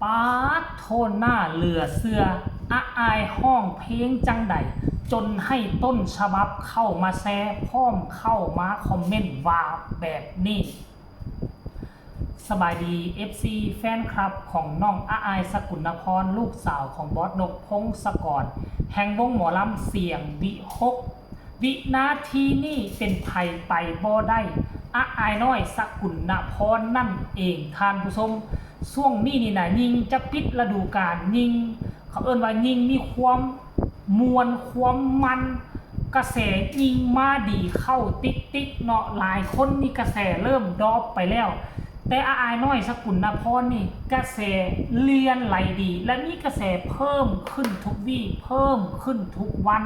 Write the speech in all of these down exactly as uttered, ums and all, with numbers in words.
ปาดโทษหน้าเหลือเชื่อ อาอายฮ้องเพลงจั่งใด จนให้ต้นฉบับเข้ามาแชร์ พร้อมเข้ามาคอมเมนต์ว่าแบบนี้ สบายดี เอฟซี แฟนคลับของน้องอาอาย สกุลนพร ลูกสาวของบอสนก พงศกร แห่งวงหมอลำเสียงวิหก วินาทีนี้เป็นไผไปบ่ได้ อาอายน้อย สกุลนพรนั่นเอง ท่านผู้ชม ช่วงนี้นี่นะ ยิ่งจะปิดฤดูกาล ยิ่ง เขาเอิ้นว่ายิ่งมีความม่วน ความมัน กระแสยิ่งมาดีเข้าติ๊กๆ เนาะ หลายคนนี่กระแสเริ่มดรอปไปแล้ว แต่อาอายน้อย สกุลนพรนี่ กระแสเลื่อนไหลดี และมีกระแสเพิ่มขึ้นทุกวีค เพิ่มขึ้นทุกวัน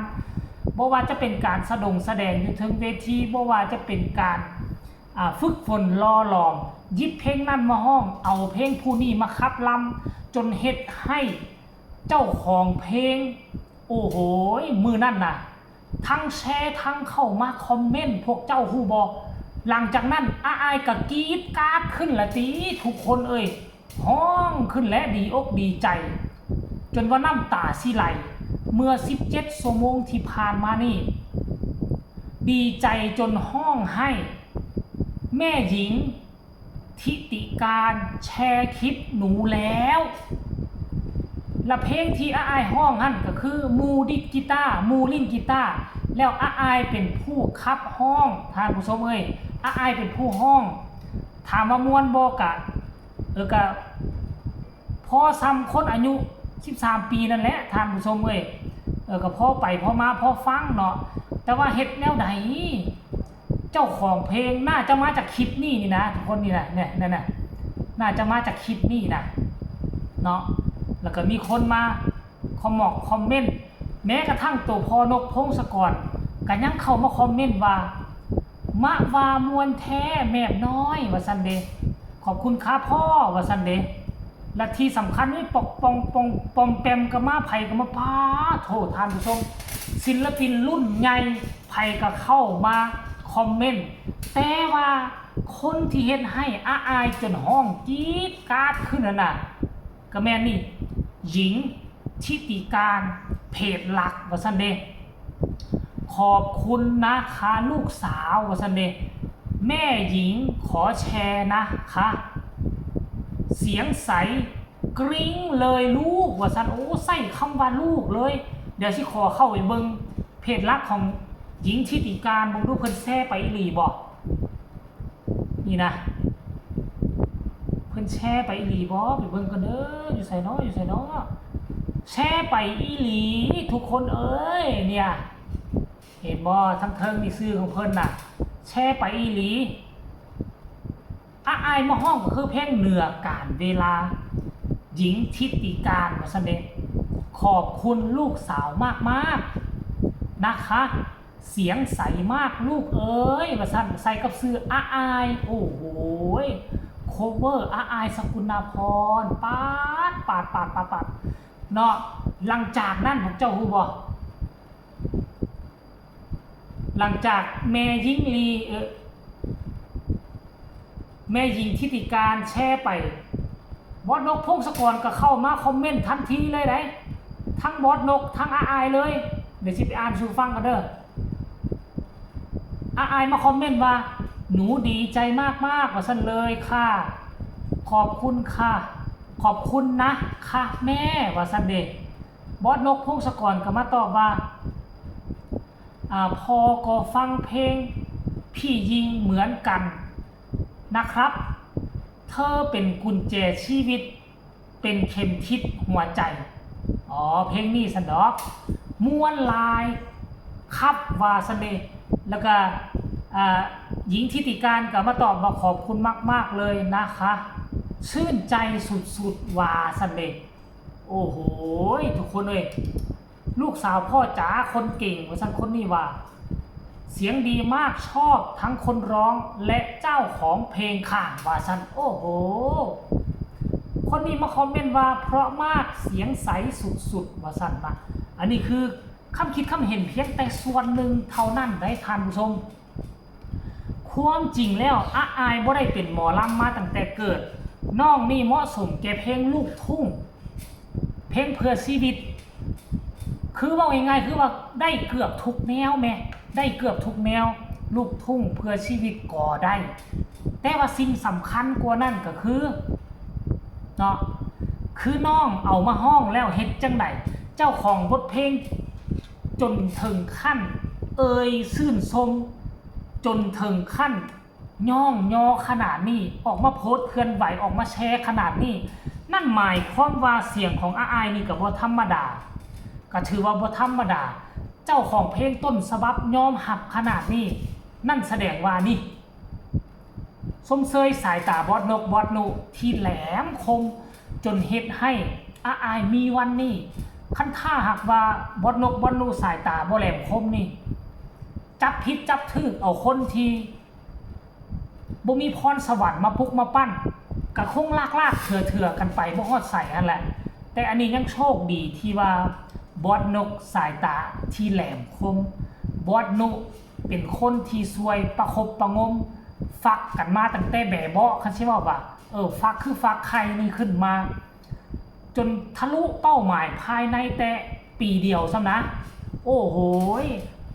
บ่ว่าจะเป็นการสะดงแสดงอยู่เทิงเวที บ่ว่าจะเป็นการ อ่า ฝึกฝนหล่อหลอม หยิบเพลงนั้นมาฮ้อง เอาเพลงผู้นี้มาขับลำ จนเฮ็ดให้เจ้าของเพลง โอ้โห มื้อนั้นน่ะ ทั้งแชร์ทั้งเข้ามาคอมเมนต์ พวกเจ้าฮู้บ่ หลังจากนั้นอาอายก็กรี๊ดกราดขึ้นละติ ทุกคนเอ้ย ฮ้องขึ้นและดีอกดีใจ จนว่าน้ำตาสิไหล เมื่อ สิบเจ็ด ชั่วโมงที่ผ่านมานี่ ดีใจจนฮ้องไห้ แม่หญิง ทิติการแชร์คลิปหนูแล้ว และเพลงที่อาอายฮ้องหั่นก็คือหมู่ดีดกีตาร์ หมู่เล่นกีตาร์ แล้วอาอายเป็นผู้ขับฮ้อง ท่านผู้ชมเอ้ย อาอายเป็นผู้ฮ้อง ถามว่าม่วนบ่ กะ เออ กะ พอส่ำคนอายุ สิบสาม ปีนั่นแหละ ท่านผู้ชมเอ้ย เออ ก็พอไปพอมาพอฟังเนาะ แต่ว่าเฮ็ดแนวใด เจ้าของเพลงน่าจะมาจากคลิปนี้นี่นะ ทุกคนนี่นะ เนี่ย นั่นน่ะ น่าจะมาจากคลิปนี้นะ เนาะ แล้วก็มีคนมาคอมมอกคอมเมนต์ แม้กระทั่งตัวพ่อนก พงศกร ก็ยังเข้ามาคอมเมนต์ว่า มะว่าม่วนแท้แมบน้อย ว่าซั่นเด้ ขอบคุณครับพ่อ ว่าซั่นเด้ และที่สำคัญนี่ปอกปองปองปอมแปมก็มา ไผก็มา ปาดโถ ท่านผู้ชม ศิลปินรุ่นใหญ่ ไผก็เข้ามาคอมเมนต์ แต่ว่าคนที่เฮ็ดให้อาอายจนฮ้องกรี๊ดกราดขึ้นนั่นน่ะ ก็แม่นนี่ หญิง ทิติการ เพจหลัก ว่าซั่นเด้ ขอบคุณนะคะลูกสาว ว่าซั่นเด้ แม่หญิงขอแชร์นะคะ เสียงใสกริ๊งเลยลูก ว่าซั่น โอ้ ใส่คำว่าลูกเลย เดี๋ยวสิขอเข้าไปเบิ่งเพจหลักของหญิงทิติการ เบิ่งดูเพิ่นแชร์ไปอีหลีบ่ นี่นะ เพิ่นแชร์ไปอีหลีบ่ ไปเบิ่งกันเด้อ อยู่ไสน้อ อยู่ไสน้อ แชร์ไปอีหลี ทุกคนเอ้ย เนี่ย เห็นบ่ ทั้งเทิงนี่ชื่อของเพิ่นน่ะ แชร์ไปอีหลี อาอายมาฮ้องก็คือเพลงเหนือการเวลา หญิงทิติการ ว่าซั่นเด้ ขอบคุณลูกสาวมากๆ นะคะ เสียงใสมากลูกเอ้ย ว่าซั่น ใส่กับชื่ออาอาย โอ้โห โคเวอร์อาอาย สกุณาพร ปาด ปาด ปาด ปาด ปาด เนาะ หลังจากนั้นพวกเจ้าฮู้บ่ หลังจากแม่หญิงลี เออ แม่หญิงทิติการแชร์ไป บอสนก พงศกร ก็เข้ามาคอมเมนต์ทันทีเลยได๋ ทั้งบอสนก ทั้งอาอายเลย เดี๋ยวสิไปอ่านสู่ฟังกันเด้อ อาอายมาคอมเมนต์ว่า หนูดีใจมากๆ ว่าซั่นเลยค่ะ ขอบคุณค่ะ ขอบคุณนะคะแม่ ว่าซั่นเด้ บอสนก พงศกร ก็มาตอบว่า อ่า พ่อก็ฟังเพลงพี่หญิงเหมือนกันนะครับ เธอเป็นกุญแจชีวิต เป็นเข็มทิศหัวใจ อ๋อ เพลงนี้ซั่นดอก ม่วนหลายครับ ว่าซั่นเด้ แล้วก็ อ่า หญิงทิติการก็มาตอบว่า ขอบคุณมากๆ เลยนะคะ ชื่นใจสุดๆ ว่าซั่นเด้ โอ้โห ทุกคนเอ้ย ลูกสาวพ่อจ๋าคนเก่ง ว่าซั่น คนนี้ว่า เสียงดีมาก ชอบทั้งคนร้องและเจ้าของเพลงค่ะ ว่าซั่น โอ้โห คนนี้มาคอมเมนต์ว่า เพราะมาก เสียงใสสุดๆ ว่าซั่นนะ อันนี้คือคำคิดคำเห็นเพียงแต่ส่วนหนึ่งเท่านั้นได๋ ท่านผู้ชม ความจริงแล้วอาอายบ่ได้เป็นหมอลำมาตั้งแต่เกิด น้องนี่เหมาะสมแก่เพลงลูกทุ่ง เพลงเพื่อชีวิต คือเว้าง่ายๆ คือว่าได้เกือบทุกแนวแหม ได้เกือบทุกแนว ลูกทุ่งเพื่อชีวิตก็ได้ แต่ว่าสิ่งสำคัญกว่านั้นก็คือ เนาะ คือน้องเอามาฮ้องแล้วเฮ็ดจั่งใด เจ้าของบทเพลง จนถึงขั้นเอ่ยชื่นชม จนถึงขั้นย่องยอขนาดนี้ ออกมาโพสต์เคลื่อนไหว ออกมาแชร์ขนาดนี้ นั่นหมายความว่าเสียงของอ้ายนี่ก็บ่ธรรมดา ก็ถือว่าบ่ธรรมดา เจ้าของเพลงต้นฉบับยอมรับขนาดนี้ นั่นแสดงว่านี่ ชมเชยสายตาบอสนกบอสนุที่แหลมคม จนเฮ็ดให้อ้ายมีวันนี้ คันถ้าหากว่าบอสนกบอสนุสายตาบ่แหลมคมนี่ จับผิดจับถูกเอาคนที่บ่มีพรสวรรค์มาปลุกมาปั้น ก็คงลากๆเถื่อๆกันไปบ่ฮอดไสหั้นแหละ แต่อันนี้ยังโชคดีที่ว่าบอสนกสายตาที่แหลมคม บอสนุเป็นคนที่ช่วยประคบประหงม ฟักกันมาตั้งแต่แบเบาะ คันสิเว้าว่า เออ ฟักคือฟักไข่นี่ขึ้นมา จนทะลุเป้าหมายภายในแต่ปีเดียวซ้ำนะ โอ้โหย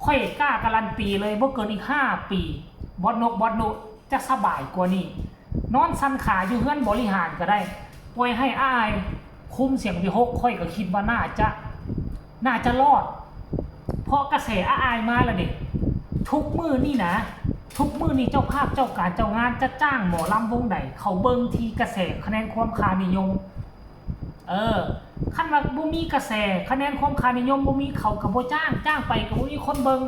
ข้อยกล้าการันตีเลย บ่เกินอีกห้าปี บอสนกบอสนุจะสบายกว่านี้ นอนสั่นขาอยู่เฮือนบริหารก็ได้ ปล่อยให้อ้ายคุมเสียงวิหก ข้อยก็คิดว่าน่าจะ น่าจะรอด เพราะกระแสอ้ายมาแล้วเด้ ทุกมื้อนี่นะ ทุกมื้อนี่เจ้าภาพเจ้าการเจ้างานจะจ้างหมอลำวงใด เขาเบิ่งที่กระแสคะแนนความค่านิยม เออ คันว่าบ่มีกระแสคะแนนความค่านิยมบ่มี เขาก็บ่จ้าง จ้างไปก็บ่มีคนเบิ่ง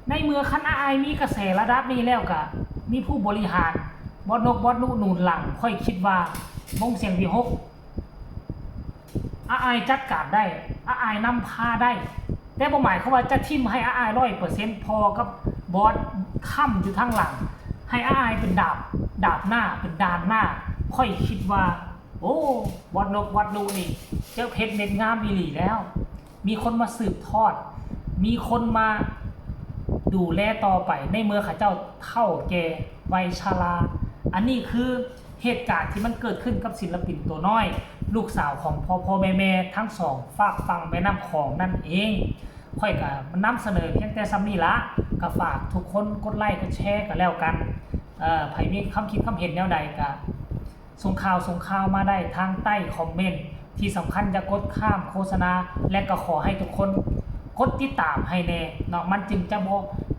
ในเมื่อคันอ้ายมีกระแสระดับนี้แล้วก็มีผู้บริหาร บอสนกบอสนุหนุนหลัง ข้อยคิดว่าวงเสียงวิหก อ้ายจัดการได้ อ้ายนำพาได้ แต่บ่หมายความว่าจะทิ่มให้อ้ายร้อยเปอร์เซ็นต์ พอกับบอสค้ำอยู่ทางหลัง ให้อ้ายเป็นดาบ ดาบหน้า เป็นด่านหน้า ข้อยคิดว่า โอ้ บอสนกบอสนุนี่ เจ้าเพชรเม็ดงามอีหลีแล้ว มีคนมาสืบทอด มีคนมาดูแลต่อไป ในเมื่อเขาเจ้าเฒ่าแก่วัยชรา อันนี้คือเหตุการณ์ที่มันเกิดขึ้นกับศิลปินตัวน้อย ลูกสาวของพ่อพ่อแม่แม่ทั้งสองฟากฝั่งแม่น้ำของนั่นเอง ข้อยก็นำเสนอเพียงแต่ส่ำนี้ละ ก็ฝากทุกคนกดไลค์กดแชร์กันแล้วกัน เอ่อ ไผมีความคิดความเห็นแนวใดก็ ส่งข่าว ส่งข่าวมาได้ทางใต้คอมเมนต์ ที่สำคัญอย่ากดข้ามโฆษณา และก็ขอให้ทุกคนกดติดตามให้แน่เนาะ มันจึงจะบ่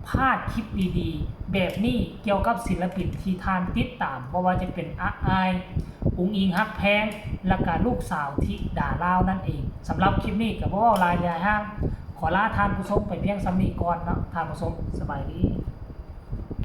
พลาดคลิปดีๆ แบบนี้เกี่ยวกับศิลปินที่ท่านติดตาม บ่ว่าจะเป็นอ้าย อุ๋งอิ๋งฮักแพง และก็ลูกสาวธิดาลาวนั่นเอง สำหรับคลิปนี้ก็บ่เว้าหลายยายห่าง ขอลาท่านผู้ชมไปเพียงส่ำนี้ก่อนเนาะ ท่านผู้ชมสบายดี